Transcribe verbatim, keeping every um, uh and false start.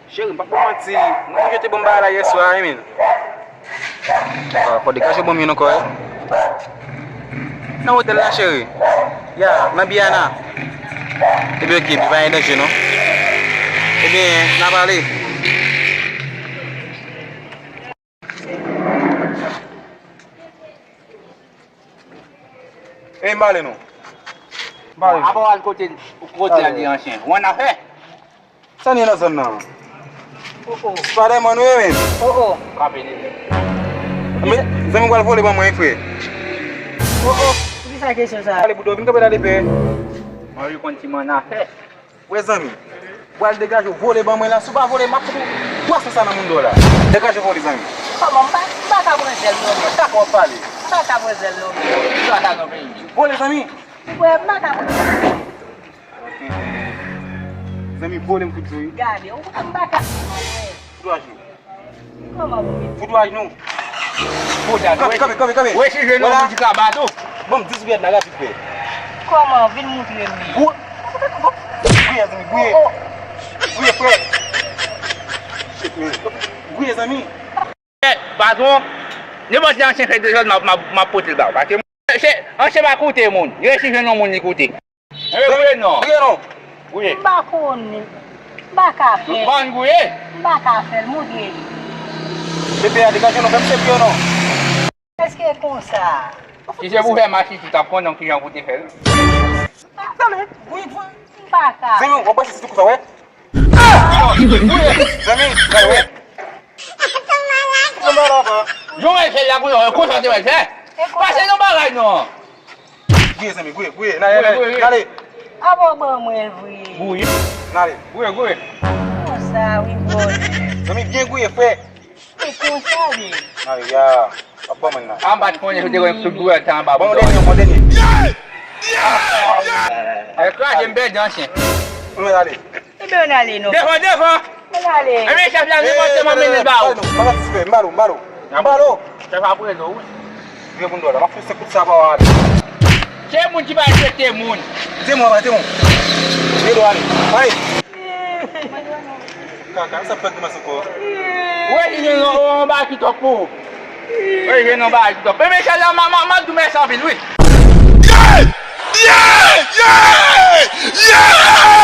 Cheri, m p ap ba w manti, mwen menm yo te ban m bagay la yè swa, wi, men. Ah, fò degaje w ban m youn ankò, wi. Nan otèl la, cheri. Ya, nan Biana. Ebyen, oke, ebyen, pa gen danje, non. Ebyen, n a pale. Ey, m ale non. M ale non. Apa w al kote, kote a li ansyen. Ou annafè? Sa n ye nan zòn nan? Oh, oh. Spiderman ou ye menm? Oh, oh. Frape li menm. Men, zanmi w pral vole ban mwen, wi, frè. Oh, oh. Poukisa kesyon sa? Ale, Boudo, vin kanpe la de pè. Mwen, wi, konn ti man afè. Wè zanmi, w al degaje w vole ban mwen la, si w pa vole, m ap fout ou twa san sa nan moun do w la. Degaje w vole zanmi. Kòman m pa, m pa ka pran zèl non men. Kaka w ap pale. M pa ka pran zèl non men. Ou pa ka non peyi. Vole zanmi. Ou kwè m pa ka pran zèl. Zanmi vole m fout ou wi. Gade, ou kwè m pa ka pran zèl. Fout ou ajenou. Kòman pou vin? Fout ou ajenou. Kanpe, kanpe, kanpe, kanpe. Wè si jwenn yon moun ki ka bat ou. Ban m dis gouyad la rapid frè. Kòman? Vin moutre m li. Gou-, gouye zanmi, gouye. Oh, oh. Gouye frè. Shit, man. Gouye zanmi. Eh, patwon, nenpòt lè ansyen fè dezòd, m ap, m ap, m ap pote l ba ou. Paske se, ansyen pa koute moun. Li resi jwenn yon moun li koute. Gouye non. Gouye non. Gouye. M pa konnen. M pa ka fè. Ban gouye. M pa ka fè l, moutre li. Bebe a degaje non, fè m sepi yo non. Èske konsa? Si se pou fè machi, ou t ap konnen kijan pou te fè l. Tande, gouye, gouye. M pa ka. Zanmi, w ap pase sou kou sa, wè. Zanmi, gade, wè. Yon bagay la, konsa te wè, fè. Pase yon bagay non. Gouye zanmi, gouye, gouye. N ale, n ale, n ale. Apa w ban mwen vre? Gouye. N ale. Gouye, gouye. Konsa wi, bòy. Zanmi, byen gouye, frè. Se konsa wi. N ale, ya. Ap ban mwen nan. An pa t konnen si w te konn tout gouye tan anba bouton. Bon, dènye, bon, dènye. Al kraze m pèdi ansyen. Nou ale. Ebyen, ann ale non. Devan, devan. Ann ale. Ebyen, chèf la, nenpòt se mwen mennen ba ou. Mwen pa satisfè, m ba l ou, m ba l ou. M ba l ou. Chèf apre nou, wi. Vye moun dò la, m ap fè senk kout sa pa w ale. Se moun ki pa respekte moun. Se moun, se moun. Vye dò ale. Ale. Kaka, sa fè grimas ankò. Wi, li gen yon, yon bagay ki twòp pou ou. Wi, li gen yon bagay ki twòp. Men, men, chèf la, m a, m a, m a di w mèsi anpil, wi. Yeah! Yeah! Yeah! Yeah!